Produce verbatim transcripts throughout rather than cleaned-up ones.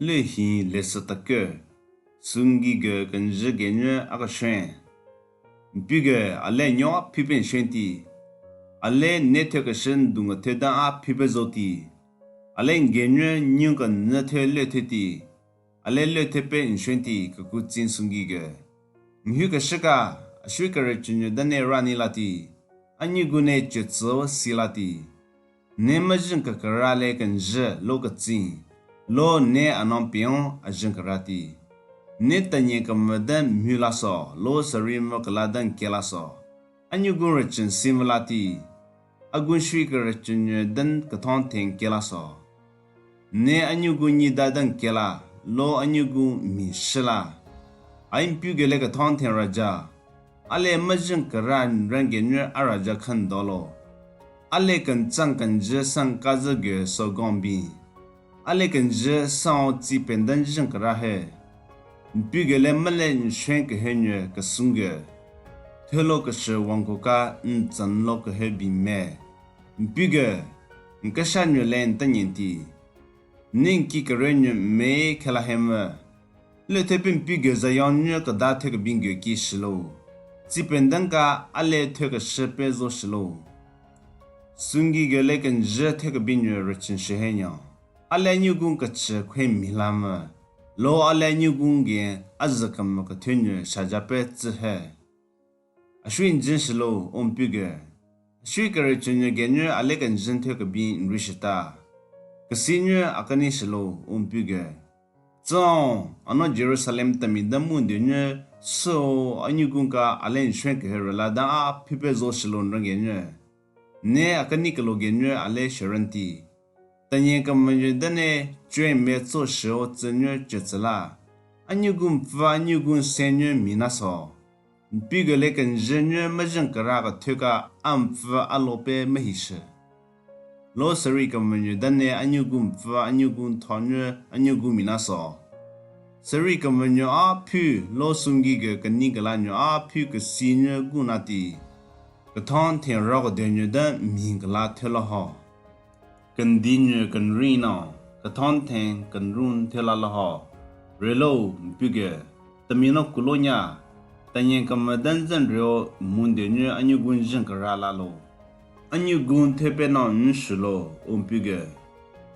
Le hi lesa takü. Sungi ge kenjü genyü akeshen. Mpi ge ale nyo aphi pen shen ti. Ale ne thekeshen dunga theda aphi pe zo ti. Ale ngenyü nyu ka nü the le the ti. Ale le the pe nshen ti kekutsin sungi ge. Mhyu keshü ka, ashui kere chünye dane rani lati. Anyi gu ne chetsü si lati. Ne majin kakara le kenjü lo ketsin, lo ne anon pion ajin karati. Ne tanye kemvü den mhü laso, lo sari mvü kala den ke laso. Anyi gun rechün si mvü lati. Agun shui kere chünye den kethon theng ke laso. Ne anyi gun nyi da den ke la, lo anyi gun mi shila. Ai mpi ge le kethon theng raja. Ale majin kara nren genyü araja khan dolo. Ale kentsang kenjü sang kazü ge so gonbi. Ale kenjü sang o tsi penden jin kara he. Mpi ge le mele nshen kehe nyü kesung ge. Thelo keshe wangko ka ntsan lo kehe bi me. Mpi ge, nkesha nyü le ntanyen ti. Ning ki kere nyü me kela he me. Le the pe mpi ge zayon nyü keda the kebin ge ki shilo. Tsi penden ka ale the keshe pe zo shilo. Sungi ge le kenjü the kebin nyü rechün she he nyo. Ale anyi gun kechü khwe mi la me. Lo ale anyi gun ge azü kemvü kethe nyü shaja pe tsü he. Ashui njin shilo, o mpi ge. Ashui kere chünye genyü ale kenjün the kebin nri shita. Kesi nyü akani shilo, o mpi ge. Tson, ano Jerusalem temi den mun de nyü, so anyi gun ka ale nshen kehe rela dan aphi pe zo shilo nren genyü. Ne akani kelo genyü ale sheren ti. Tanye kemvü nyü dane chwe me tso shio tsü nyü chetsü la. Anyi gun pfü anyi gun se nyü mi na so. Mpi ge le kenjü nyü majin kara kethe ka a mpfü alo pe mehi she. Lo sari kemvü nyü dane anyi gun pfü anyi gun tho nyü anyi gun mi na so. Sari kemvü nyü aphi lo sungi ge keni kela nyü aphi kesi nyü gun na ti. Kethon theng ro kede nyü den mi kela thelo ho. Kendi nyü kenri no, kethon theng kenrun thela la ho. Relo mpi ge, temi no kulo nya, tanye kemvü den zen rio mun de nyü anyi gun jin kara la lo. Anyi gun the pe no nshilo, o mpi ge.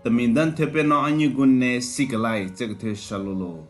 Temi den the pe no anyi gun ne si kelai tse kethe shalo lo.